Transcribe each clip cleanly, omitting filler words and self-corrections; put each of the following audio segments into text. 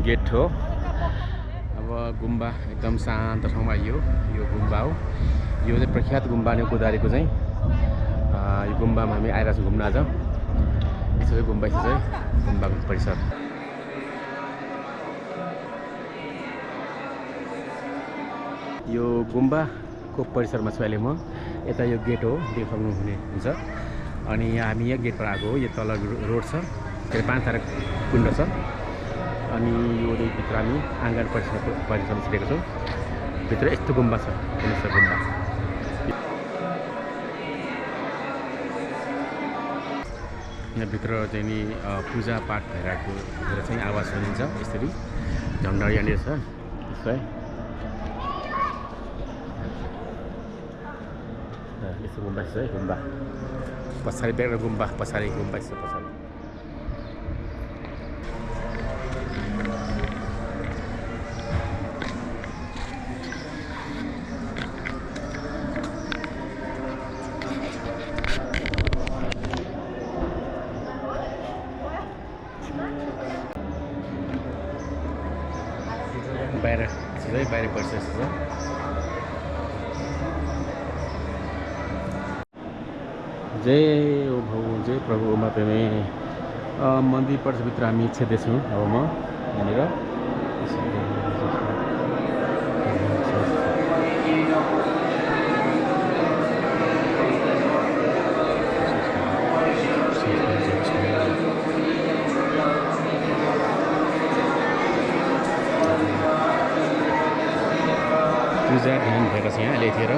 Get हो। अब गुम्बा एकदम शान्त ठाउँमा यो गुम्बा हो। यो चाहिँ प्रख्यात गुम्बा नै गोदावरीको चाहिँ। यो गुम्बामा हामी आइरहेको छौँ घुम्न आज। यसो चाहिँ गुम्बा चाहिँ गुम्बाको परिसर। यो गुम्बाको परिसरमा छु अहिले म। यता यो गेट हो, देख्न सक्नुहुने हुन्छ। अनि हामी यहाँ गेटबाट आएको हो। यो तल रोड छ, त्यहाँ 5 तारा कुण्ड छ। अनि यो भित्र हामी आँगन परिसरमा छिरेको छौँ। भित्र यस्तो गुम्बा छ, गुम्बा। यहाँभित्र चाहिँ नि पूजापाठ भइरहेको चाहिँ आवाज सुनिन्छ। यसरी झन्डा यहाँनिर छ त्यसो है। यस्तो गुम्बा छ है, गुम्बा पछाडि बेग्ला गुम्बा, पछाडि गुम्बा छ पछाडि। बाहिर परिसर छ। जय ओ भौ, जय प्रभु उमा प्रेमे। मन्दिर परिसरभित्र हामी छिर्दैछौँ अब म यहाँनिर। पूजा ध्यान भएको छ यहाँ अहिले यतिखेर।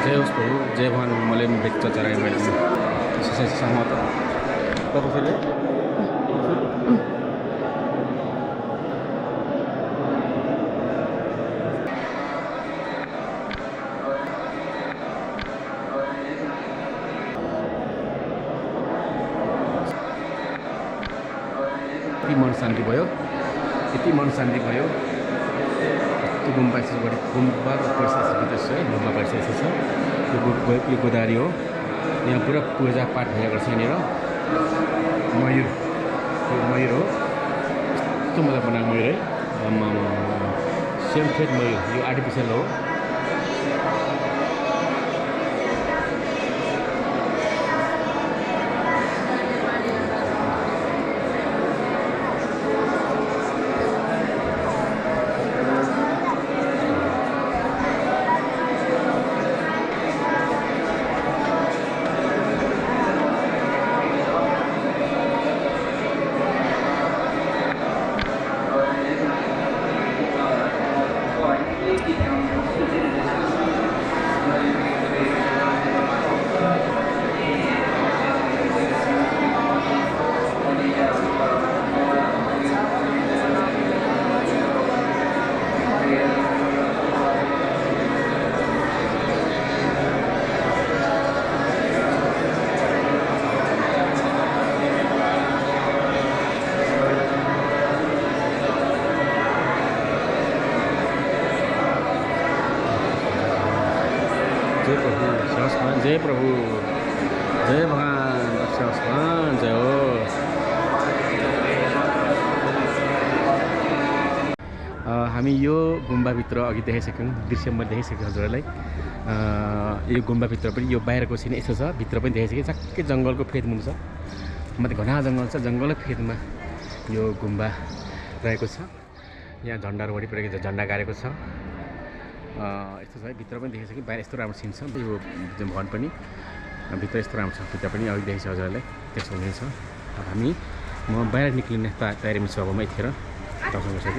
जय होस् प्रभु, जय भगवान। मैले बेच्च चराएँ मैले सहमत तपाईँले। यति मन शान्ति भयो, यति मन शान्ति भयो। त्यो गुम्बा बढी गुम्बाको पैसा भित्र छ है, गुम्बा पैसा छ। यो गोदावरी हो। यहाँ पुरा पूजापाठ भएको छ यहाँनिर। मयूर, यो मयूर हो। यस्तो मजा बनाएको मयूर है। सेम फेड मयूर, यो आर्टिफिसियल हो। जय प्रभु, जय भगवान, भगवान जय हो। हामी यो गुम्बाभित्र अघि देखाइसक्यौँ, दृश्यमा देखाइसक्यौँ हजुरहरूलाई। यो गुम्बाभित्र पनि यो बाहिरको सिन यस्तो छ, भित्र पनि देखाइसक्यो। चक्कै जङ्गलको फेदमुनि छ, माथि घना जङ्गल छ, जङ्गलकै फेदमा यो गुम्बा रहेको छ। यहाँ झन्डाहरू वरिपरि झन्डा गाडेको छ। यस्तो छ है, भित्र पनि देखेको छ कि बाहिर यस्तो राम्रो सिन छ। यो भवन पनि भित्र यस्तो राम्रो छ, भित्र पनि अघि देखेको छ हजुरहरूलाई, त्यस्तो हुनेछ। हामी म बाहिर निक्लिने तयारीमा छु अब म यतिखेर। तपाईँसँग